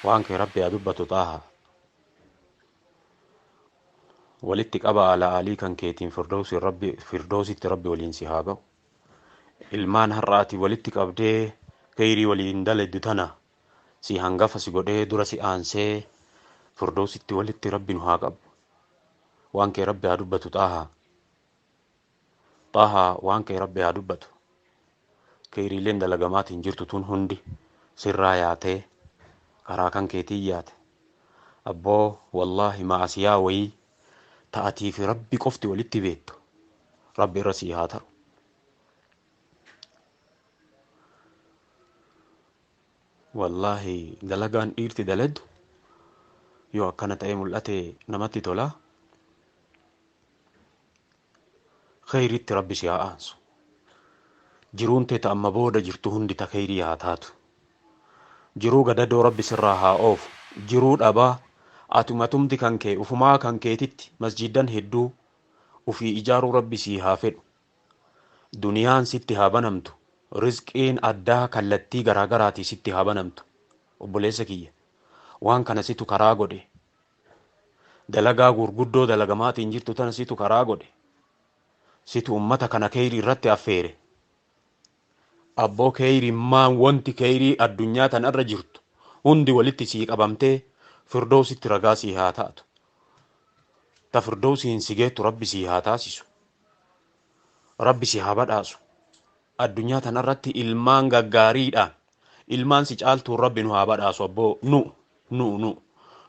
Waan kee Rabbi haa dubbatu Xaahaa. Walitti qaba ala alii kan keetiin firdoosi Rabbi firdoositti Rabbi waliin si haa ga'u. Ilmaan har'a ati walitti qabdee keyrii waliin daleddu tana si hangafa si godhee dura si aansee firdoositti walitti Rabbi nu haa qabu. Waan kee Rabbi haa dubbatu Xaahaa. Xaahaa waan kee Rabbi haa dubbatu. Keyriileen dalagamaatiin jirtu tun hundi sirraa yaatee karaa kan keetiin yaate. Abboo wallaahi ma'asiyaa wayii ta atii fi Rabbi qofti walitti beektu Rabbi irra sii haa taru. Wallaahi dalagaan dhiirti daladdu yoo akkana ta'ee mul'ate namatti tola. Kheyritti Rabbi si haa aansu. Jiruun tee ta amma booda jirtu hundi ta kheyrii haa taatu. Jiruu gadadoo Rabbi sirraa haa oofu. Jiruu dhabaa atumatumti kan kee ufumaa kan keetitti masjiiddan hedduu ufii ijaaruu Rabbi sii haa fedhu. Duniyaan sitti haa banamtu. Rizqiin addaa kallattii garaa garaatii sitti haa banamtu. Obboleessa kiyya waan kana situ karaa godhe. Dalagaa gurguddoo dalagamaatiin jirtu tana situ karaa godhe. Situ ummata kana keyrii irratti affeere. Abboo keyrimmaan wonti keyrii addunyaa tanarra jirtu hundi walitti sii qabamtee firdowsitti ragaa sii haa taatu. Ta firdowsiin si geettu Rabbi sii haa taasisu. Rabbi si haa badhaasu. Addunyaa tanarratti ilmaan gaggaariidhaan ilmaan si caaltuun Rabbi nu haa badhaasu abboo nu nu nu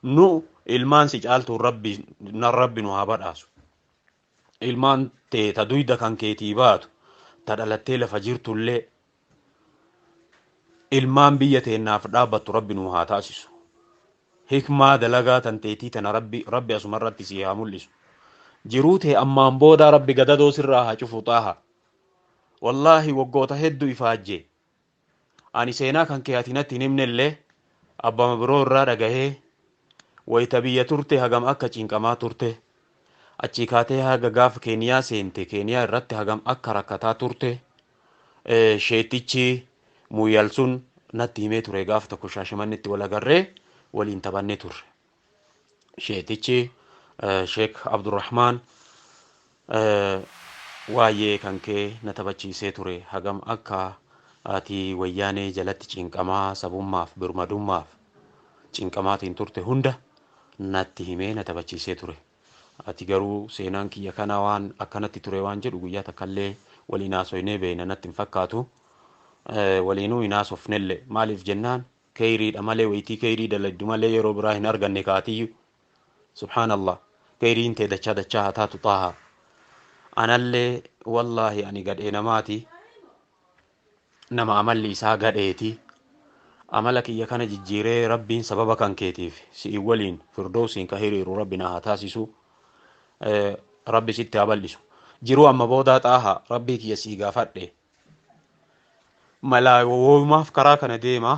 nu ilmaan si caaltuun Rabbi na Rabbi nu haa badhaasu. Ilmaan tee ta duyda kan keetii baatu ta dhalattee lafa jirtullee ilmaan biyya teennaaf dhaabbattu Rabbi nu haa taasisu. Hikmaa dalagaa tan teetii tana Rabbi Rabbi asumarratti sii haa mul'isu. Jiruu tee ammaan boodaa Rabbi gadadoo sirraa haa cufu Xaaha. Wallaahi waggoota heddu ifaajje. Ani seenaa kan kee ati natti hin himnellee abbama biroo irraa dhagahee wayita biyya turte hagam akka cinqamaa turte achii kaatee haga gaafa Keeniyaa seente Keeniyaa irratti hagam akka rakkataa turte sheettichi Muuyal sun natti himee ture gaafa tokko Shaashamannetti wal agarree waliin taphannee turre. Sheetichi Sheek Abdurrahmaan waayee kan kee na taphachiisee ture hagam akka ati wayyaanee jalatti cinqamaa sabummaaf birmadummaaf cinqamaatiin turte hunda natti himee na taphachiisee ture. Ati garuu seenaan kiyya kana waan akkanatti ture waan jedhu guyyaa takkallee waliin haasoynee beeyna natti hin fakkaatu. Waliinuu hin haasofnellee maaliif jennaan Keyriidha malee waytii keyrii daladdu malee yeroo biraa hin arganne kaatiyyu. Subhaanallah. Keyriin tee dachaa dachaa haa taatu Xaahaa. Anallee wallaahi ani gadhee namaati. Nama amalli isaa gadheeti. Amala kiyya kana jijjiiree Rabbiin sababa kan keetiif si'i waliin firdowsiin ka hiriiru Rabbi na haa taasisu. Rabbi sitti haa bal'isu. Jiruu amma boodaa Xaahaa Rabbii kiyya sii gaafadhe. Malaa woomaaf karaa kana deema.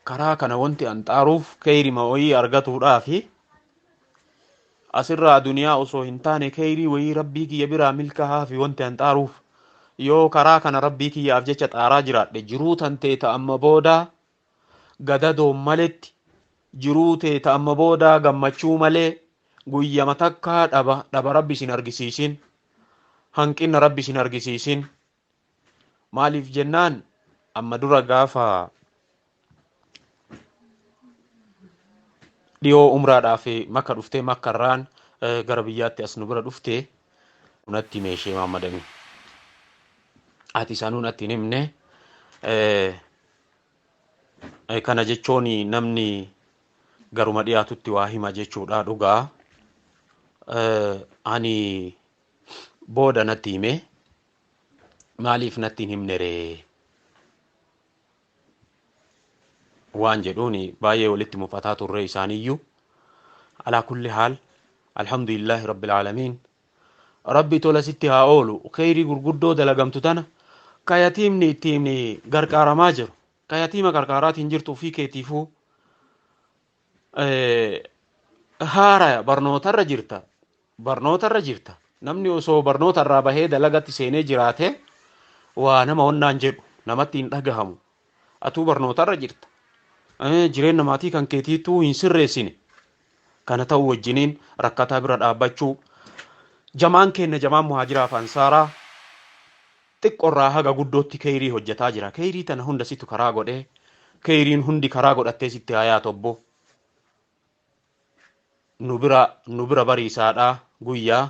Karaa kana wanti an xaaruuf keeyrima wayii argatuudhaafi asirraa duniyaa osoo hin taane keeyrii wayii rabbii kiyya biraa milkaa'aafi wanti an xaaruuf yoo karaa kana rabbii kiyyaaf jecha xaaraa jiraadhe jiruu tan ta'e ta amma boodaa gadadoon maletti jiruu tee ta amma boodaa gammachuu malee guyyama takkaa dhaba dhaba rabbi isin argisiisin hanqinna rabbi isin argisiisin maaliif jennaan amma dura gaafa dhiyoo umraadhaaf makka dhuftee makkarraan gara biyyaatti as nu bira dhufte natti meeshee maammadami ati sanuu natti hin himne. Kana jechuun namni garuma dhiyaatutti waa hima jechuudha dhugaa. Ani booda natti hime maaliif natti hin himne ree waan jedhuun baay'ee walitti mufataa turre isaaniyyuu. Alaa kulli haal alhamdulillaahi rabbil aalamiin. Rabbi tola sitti haa oolu. Kheyrii gurguddoo dalagamtu tana ka yatiimni ittiin garqaaramaa jiru. Ka yatiima qarqaaraatiin jirtu ofii keetiifuu haaraya barnootarra jirta. Barnootarra jirta. Namni osoo barnoota irraa bahee dalagatti seenee jiraate waa nama wannaan jedhu namatti hin dhagahamu. Atuu barnootarra jirta. Jireenya maatii kan keetiituu hin sirreessine. Kana ta'uu wajjiniin rakkataa bira dhaabbachuu. Jamaan keenya jamaan Muhaajiraaf Ansaaraa xiqqorraa haga guddootti keyrii hojjataa jira. Keyrii tana hunda situ karaa godhee keyriin hundi karaa godhattee sitti haa yaatu obbo. Nu bira nu bira bariisaadha guyyaa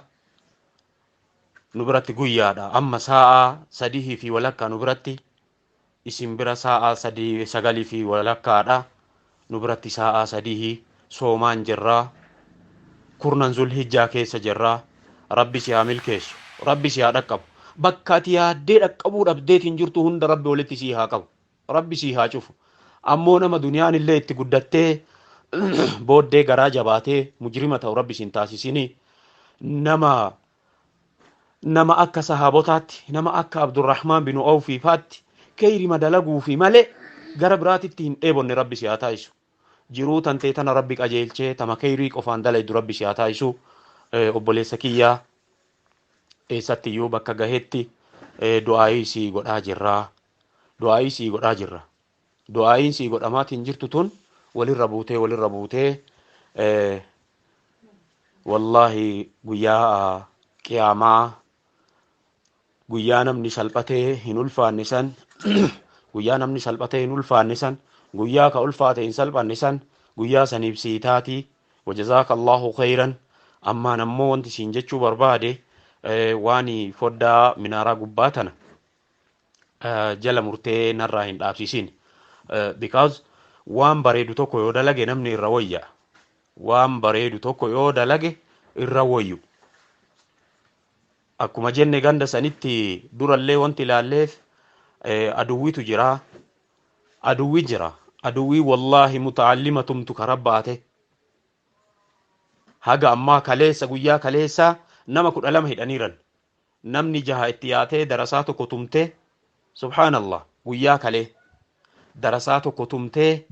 nu biratti guyyaadha amma sa'a 3:30 nu biratti isin bira sa'a sadii 9:30dha nu biratti sa'a sadihii soomaan jirraa kurnan zulhijjaa keessa jirraa. Rabbi si haa milkeessu, Rabbi si haa dhaqqabu, bakka ati yaaddee dhaqqabuu dhabdeetiin jirtu hunda Rabbi walitti sii haa qabu, Rabbi sii haa cufu. Ammoo nama duniyaan illee itti guddattee booddee garaa jabaatee mujrima ta'u Rabbi sin taasisinii. Nama akka sahaabotaatti, nama akka Abdurrahmaan bin Awfii faatti keeyrima dalaguufi malee gara biraatitti hin dheebonne Rabbi si haa taasisu. Jiruu tantee tana Rabbi qajeelchee tama keeyrii qofaan dalaydu Rabbi si haa taasisu. Obboleessa kiyyaa, eessattiyyuu bakka gahetti du'aayii sii godhaa jirraa, du'aayii sii godhaa jirra. Du'aayiin sii godhamaatiin jirtu tun walirra buutee walirra buutee, wallaahi guyyaa qiyaamaa, guyyaa namni salphatee hin ulfaanne san, guyyaa namni salphatee hin ulfaanne san, guyyaa ka ulfaate hin salphanne san, guyyaa saniif sii taati. Wajazaaka Allahu khayran. Ammaan ammoo wanti siin jechuu barbaade, waan foddaa minaaraa gubbaa tana jala murtee narraa hin dhaabsisin, because waan bareedu tokko yoo dalage namni irra wayya, waan bareedu tokko yoo dalage irra wayyu. Akkuma jenne ganda sanitti durallee wanti ilaalleef aduwwitu jira, aduwwi jira, aduwwii wallaahi muta'allimatumtu kara baate. Haga ammaa kaleessa, guyyaa kaleessa nama 12 hidhaniiran, namni jaha itti yaatee darasaa tokko tumtee. Subhaanallah, guyyaa kalee darasaa tokko tumtee.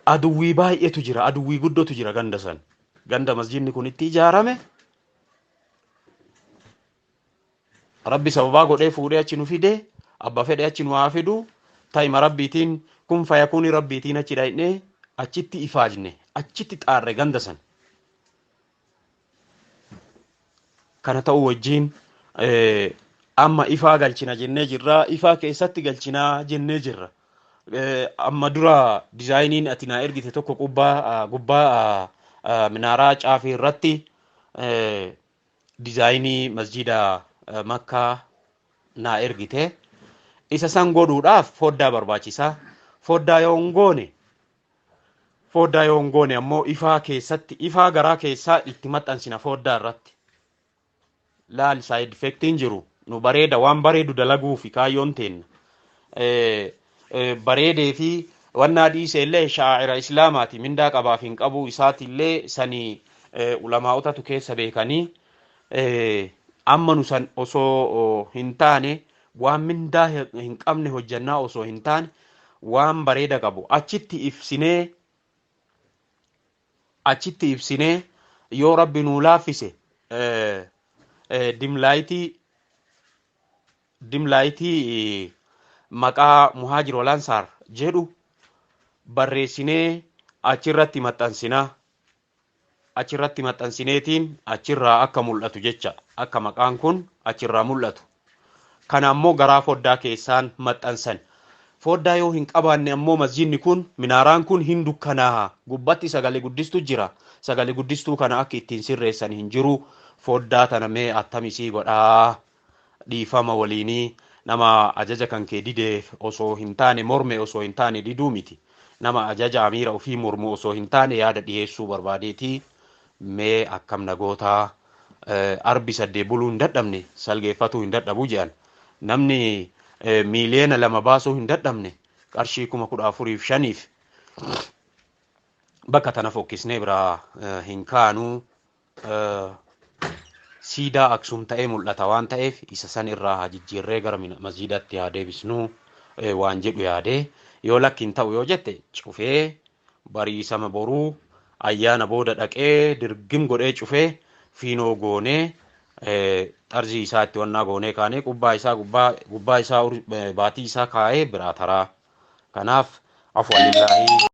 Aduwwii baay'eetu jira, aduwwii guddootu jira ganda san, ganda masjidni kun itti ijaarame. Rabbi sababaa godhee fuudhee achi nu fide, abba fedhe achi nu haa fidu. Taa'ima Rabbiitiin kun fayakuuni Rabbiitiin achi dhaqnee achitti ifaajne, achitti xaarre ganda san. Kana ta'uu wajjiin amma ifaa galchina jennee jirra, ifaa keessatti galchinaa jennee jirra. Amma dura dizaayiniin ati naa ergite tokko gubbaa gubbaa minaaraa caafii irratti dizaayinii masjida Makkaa naa ergite. Isa san godhuudhaaf foddaa barbaachisa. Foddaa yoo hin goone, foddaa yoo hin goone ammoo ifaa keessatti, ifaa garaa keessaa itti maxxansina foddaa irratti. Laal, side effectiin jiru nu bareeda, waan bareedu dalaguu fi kaayyoon teenna bareedee fi wannaa dhiise illee shaa'ira islaamaati mindaa qabaaf hin qabu isaati illee sani ulamaa'otatu keessa beekanii. Amma nu san osoo hin taane, waan mindaa hin qabne hojjannaa osoo hin taane, waan bareeda qabu achitti ibsinee, achitti ibsinee, yoo Rabbi nuu laaffise dim lightii, dim lightii maqaa Muhaajir Walansaar jedhu barreessinee achirratti maxxansinaa, achirratti maxxansineetiin achirraa akka mul'atu jecha, akka maqaan kun achirraa mul'atu. Kana ammoo garaa foddaa keessaan maxxansan. Foddaa yoo hin qabaanne ammoo masjidni kun, minaaraan kun hin dukkanaa'a. Gubbatti sagalee guddistu jira, sagalee guddistuu kana akka ittiin sirreessan hin jiru. Foddaa tana mee attamisii godhaa? Dhiifama waliinii, nama ajaja kan kee dideef osoo hin taane, morme osoo hin taane, diduu miti, nama ajaja amiira ofii mormu osoo hin taane, yaada dhiyeessuu barbaadeeti. Mee akkam nagootaa? Arbi saddeet buluu hin dadhabne salgeeffatuu hin dadhabu jedhan. Namni 2 miiliyoona baasuu hin dadhabne qarshii 14,500f bakka tana fokkisnee biraa hin kaanuu. Siidaa Aksum ta'ee mul'ata waan ta'eef isa san irraa haa jijjiirree gara masjidatti haa deebisnu waan jedhu yaade. Yoo lakki hin ta'u yoo jette, cufee bariisama boruu ayyaana booda dhaqee dirgim godhee cufee fiinoo goonee xarzii isaa itti wannaa goonee kaanee gubbaa isaa gubbaa gubbaa isaa baatii isaa kaa'ee biraa taraa. Kanaaf afwan lillaahi.